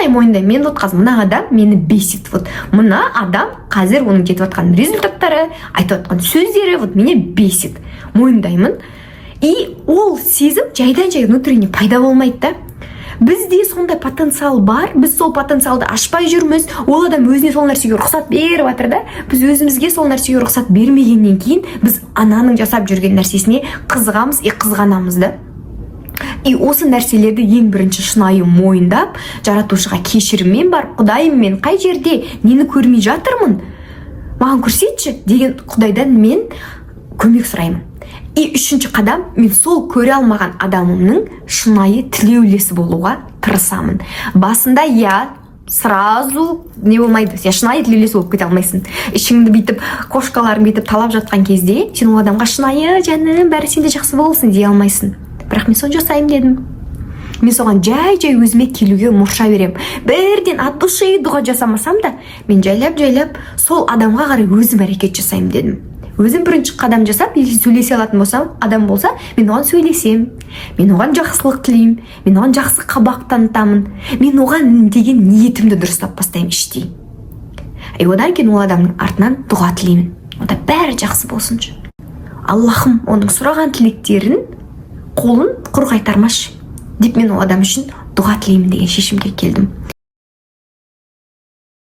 Шынайы мойындаймын мен. Вот қазір мына адам мені бесит, вот мына адам қазір, оның жетіп жатқан результаттары, айтып жатқан сөздері вот меня бесит, мойындаймын. И ол сезім жайдан жай внутренне пайда болмайды да. Бізде сондай потенциал бар, біз сол потенциалды ашпай жүрміз. Ол адам өзіне сол нәрсеге рұқсат беріп жатыр да. Біз өзімізге сол нәрсеге рұқсат бермегеннен кейін біз ананың жасап жүрген нәрсесіне қызығамыз и қызғанамыз да. И осы нәрселерді ең бірінші шынайы мойындап, Жаратушыға кешіріммен барып, «Құдайым, мен қай жерде нені көрмей жатырмын, маған көрсетші» деген Құдайдан мен көмек сұраймын. И үшінші қадам: мен сол көре алмаған адамымның шынайы тілеулесі болуға тырысамын. Басында, иә, сразу не болмайды, сен шынайы тілеулес болып кете алмайсың. Ішіңді бүйтіп, кошкаларың бүйтіп талап жатқан кезде сен ол адамға шынайы «Жаным, бәрі сенде жақсы болсын» дей алмайсың. Бірақ мен соны жасаймын дедім. Мен соған жай жай өзіме келуге мұрша беремін. Бірден от души дұға жасамасам да, мен жайлап жайлап сол адамға қарай өзім әрекет жасаймын дедім. Өзім бірінші қадам жасап, если сөйлесе алатын болсам, адам болса, мен оған сөйлесемін, мен оған жақсылық тілеймін, мен оған жақсы қабақ танытамын, мен оған деген ниетімді дұрыстап бастаймын іштей. И одан кейін ол адамның артынан дұға тілеймін: онда бәрі жақсы болсыншы, Аллахым, оның сұраған тілектерін қолын құр қайтармашы деп мен ол адам үшін дұға тілеймін деген шешімге келдім.